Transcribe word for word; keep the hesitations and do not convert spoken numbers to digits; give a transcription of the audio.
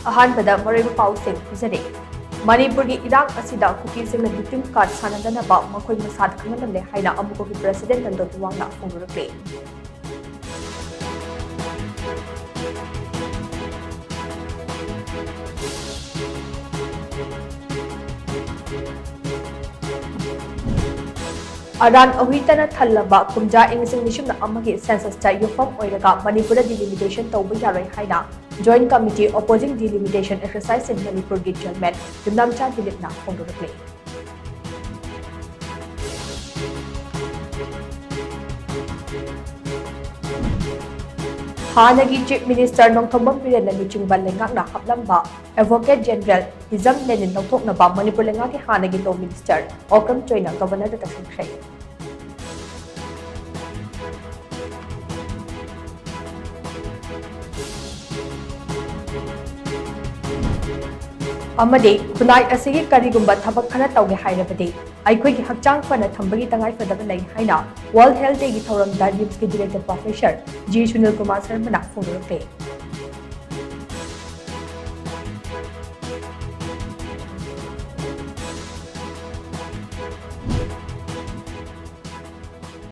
ꯑꯍꯥꯟꯕꯗ ꯃꯔꯨꯑꯣꯏꯕ ꯄꯥꯎꯁꯤꯡ ꯄꯤꯖꯔꯤ꯫ ꯃꯅꯤꯄꯨꯔꯒꯤ ꯏꯔꯥꯡ ꯑꯁꯤꯗ ꯀꯨꯀꯤꯁꯤꯡꯅ victim card ꯁꯥꯟꯅꯗꯅꯕ ꯃꯈꯣꯏ ꯃꯁꯥꯗ ꯈꯪꯍꯜꯂꯝꯂꯦ ꯍꯥꯏꯅ ꯑꯃꯨꯛꯀꯒꯤ President ꯅꯟꯗꯣ ꯇꯨꯋꯥꯡꯅ ꯐꯣꯡꯗꯣꯔꯛꯂꯦ꯫ ꯑꯔꯥꯟ ꯑꯍꯨꯏꯇꯅ ꯊꯜꯂꯕ ꯀꯨꯝꯖꯥ ꯏꯪ ꯂꯤꯁꯤꯡ ꯑꯃꯒꯤ census ꯇ ꯌꯨꯝꯐꯝ ꯑꯣꯏꯔꯒ ꯃꯅꯤꯄꯨꯔꯗ delimitation ꯇꯧꯕ ꯌꯥꯔꯣꯏ ꯍꯥꯏꯅ Joint Committee Opposing Delimitation Exercise in Manipur ꯒꯤ Chairman ꯌꯨꯝꯅꯥꯝꯆꯥ ꯗꯤꯂꯤꯞꯅ ꯐꯣꯡꯗꯣꯔꯛꯂꯤ꯫ ꯍꯥꯟꯅꯒꯤ Chief Minister ꯅꯣꯡꯊꯣꯝꯕꯝ ꯕꯤꯔꯦꯟꯅ ꯂꯨꯆꯤꯡꯕ ꯂꯩꯉꯥꯛꯅ ꯍꯥꯞꯂꯝꯕ Advocate General ꯍꯤꯖꯝ ꯂꯦꯅꯤꯟ ꯂꯧꯊꯣꯛꯅꯕ ꯃꯅꯤꯄꯨꯔ ꯂꯩꯉꯥꯛꯀꯤ ꯍꯥꯟꯅꯒꯤ Law Minister ꯑꯣꯀ꯭ꯔꯝ ꯆꯣꯏꯅ Governor ꯗ ꯇꯛꯁꯤꯟꯈ꯭ꯔꯦ꯫ ꯑꯃꯗꯤ ꯈꯨꯟꯅꯥꯏ ꯑꯁꯤꯒꯤ ꯀꯔꯤꯒꯨꯝꯕ ꯊꯕꯛ ꯈꯔ ꯇꯧꯒꯦ ꯍꯥꯏꯔꯕꯗꯤ ꯑꯩꯈꯣꯏꯒꯤ ꯍꯛꯆꯥꯡ ꯐꯅ ꯊꯝꯕꯒꯤ ꯇꯉꯥꯏꯐꯗꯕ ꯂꯩ ꯍꯥꯏꯅ World Health Day ꯒꯤ ꯊꯧꯔꯝꯗ RIMS ꯀꯤ Director Professor G Sunil Kumar ꯁꯔꯃꯅ ꯐꯣꯡꯗꯣꯔꯛꯂꯦ꯫